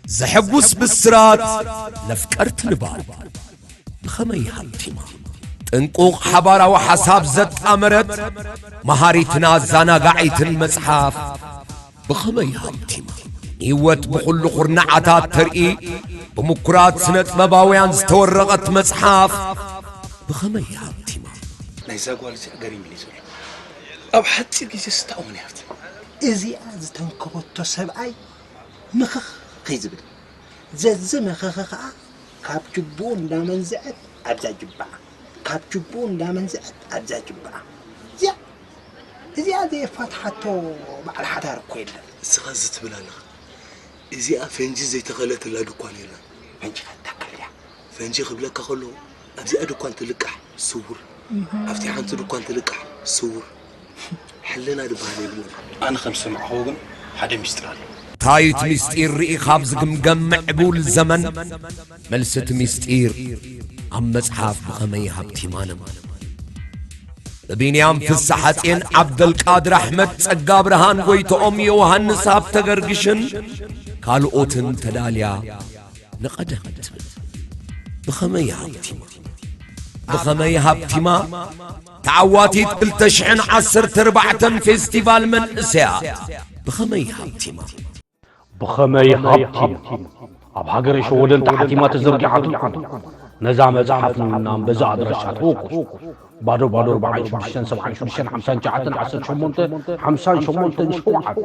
ዘሐጉስ ብስራት ነፍቀርቲ ንባብ ብኸመይ ሃብቲማ? ጥንቁቕ ሓባራዊ ሓሳብ ዘጣመረት መሃሪትን ኣዘናጋዒትን መጽሓፍ ብኸመይ ሃብቲማ? ንህይወት ብኹሉ ኹርናዓታት ተርኢ ብምኩራት ስነ ጥበባውያን ዝተወረቐት መጽሓፍ ብኸመይ ሃብቲማ? ናይዛ ጓል እዚኣ ገሪምኒ ዘሎ ኣብ ሓፂር ግዜ ስታኦምን ሃብቲ እዚኣ ዝተንከበቶ ሰብኣይ ምኽኽ ከይዝብል ዘዚ መኸኸ ኸዓ ካብ ጅቡኡ እንዳመንዝዐት ኣብዛ ጅባኣ ካብ ጅቡኡ እንዳመንዝዐት ኣብዛ ጅባኣ እዚኣ እዚኣ ዘየፋትሓቶ በዓል ሓዳር እኮ የለን። እስኻ እዚ ትብል ኣለኻ። እዚኣ ፈንጂ ዘይተኸለትላ ድኳን የላን። ፈንጂ ፈታካ እያ። ፈንጂ ክብለካ ከሎ ኣብዚኣ ድኳን ትልቃሕ ስውር፣ ኣብቲ ሓንቲ ድኳን ትልቃሕ ስውር፣ ሕልና ዝበሃል የብልና። ኣነ ከም ዝሰማዕኽዎ ግን ሓደ ሚስጥር ኣሎ። ታዩት ሚስጢር ርኢ ካብ ዝግምገም ምዕቡል ዘመን፣ መልስቲ ሚስጢር ኣብ መጽሓፍ ብኸመይ ሃብቲማንም ብቢንያም ፍስሓጼን ዓብደልቃድር ኣሕመድ ጸጋ ብርሃን ጎይትኦም ዮሃንስ ሃብተ ገርግሽን ካልኦትን ተዳልያ ንቐደም ትብል። ብኸመይ ሃብቲማ? ብኸመይ ሃብቲማ? ተዓዋቲት ክልተ ሽሕን ዓሰርተ ኣርባዕተን ፌስቲቫል መንእሰያት ብኸመይ ሃብቲማ? ብኸመይ ሃብቲማ ኣብ ሃገረ ሸወደን ተሓቲማ ተዘርጊሓትኩም ነዛ መጽሓፍ ንውናም በዚ ኣድራሻ ተወከሱ። ባዶ ባዶ ኣርባዓን ሽዱሽተን ሰብዓን ሽዱሽተን ሓምሳን ትሽዓተን ዓሰርተ ሸሞንተ ሓምሳን ሸሞንተን ሸውዓተ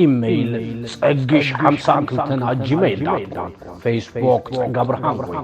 ኢመይል ጸግሽ ሓምሳን ክልተን ኣት ጂመይል ዳት ኮም ፌስቡክ ጸጋ ብርሃን ኮይኑ